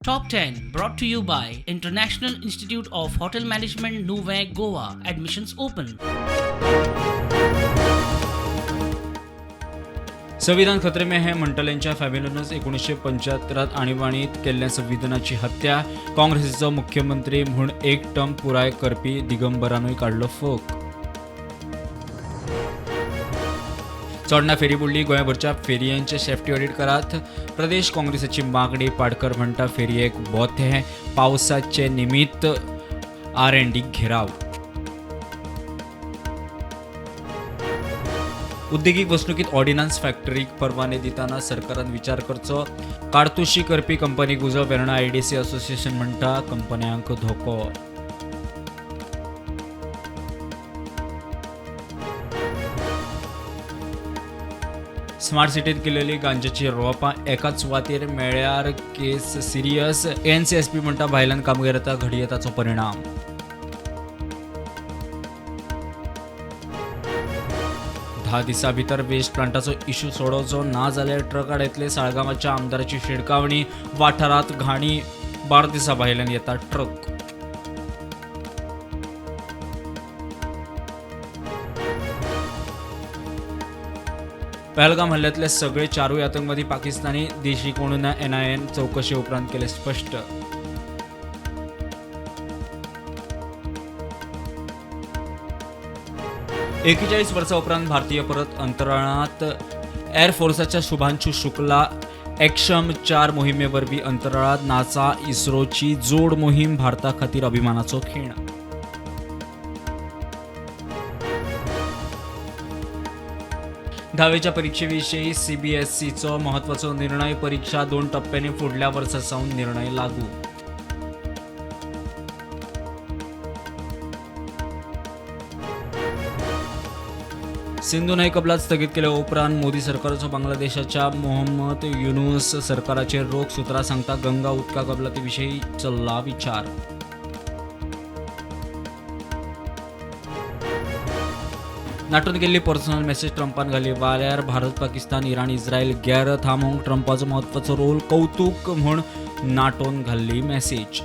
Top 10 brought to you by International Institute of Hotel Management, Nuvem, Goa. Admissions open. संविधान खतरे में है म्हणटल्यांच्या फॅमिलीनच 1975 आणीबाणीत केल्ल्या संविधानाची हत्या. काँग्रेसीचो मुख्यमंत्री म्हूण एक टर्म पुराय करपी दिगंबरानूय काडलो फोक. चोडणा फेरी बुडली, गोंयभरच्या फेरयांचे सेफ्टी ऑडिट करात, प्रदेश काँग्रेसीची मागणी. पाडकर म्हणटा फेरयेक बोथे, पावसाचे निमित्त आर&डी घेराव. उद्देगीक वसणुकीत ऑर्डिनन्स फॅक्टरीक परवाने दितना सरकारान विचार करचो. कारतुशी करपी कंपनीक उजो. वेर्णा आयडीसी असोसिएशन म्हणटा कंपन्यांक धोको. स्मार्ट सिटीत केलेली गांजाची रोपां एकाच सुवातेर मेळ्ळ्यार केस सिरियस. एनसीएसपी म्हणटा भायल्यान कामगार येता, घडये ताचो परिणाम. 10 दिसां भितर वेस्ट प्लांटाचो इश्यू सोडोवचो ना जाल्यार ट्रक आडयतले, साळगांवाच्या आमदाराची शिडकावणी. वाठारांत घाणी, 12 दिसां भायल्यान येता ट्रक. पहलगाम हल्ल्यातले सगळे चारूय आतंकवादी पाकिस्तानी, देशी कोण ना, एनआयएन चौकशे उपरांत केले स्पष्ट. 41 वर्सां उपरांत भारतीय परत अंतराळांत. एअरफोर्साच्या शुभांशु शुक्ला एक्शम 4 मोहिमे वरवीं अंतराळांत. नासा इस्रोची जोड मोहीम भारता खातीर अभिमानाचो खीण. धावेच्या परीक्षेविषयी सीबीएसईचो महत्वाचो निर्णय. परीक्षा दोन टप्प्यांनी, फुडल्या वर्सा सावन निर्णय लागू. सिंधू न्हंय कबलात स्थगीत केल्या उपरांत मोदी सरकाराचो बांगलादेशाच्या मोहम्मद युनुस सरकाराचेर रोख. सुत्रां सांगता गंगा उदका कबलाती विशीं चल्ला विचार. नाटोन केल्ली पर्सनल मेसेज ट्रंपान घाली वाऱ्यार. भारत, पाकिस्तान, इराण, इस्रायल गैर थांबोवंक ट्रंपाचो म्हत्वाचो रोल, कौतूक म्हूण नाटोन घाल्ली मॅसेज.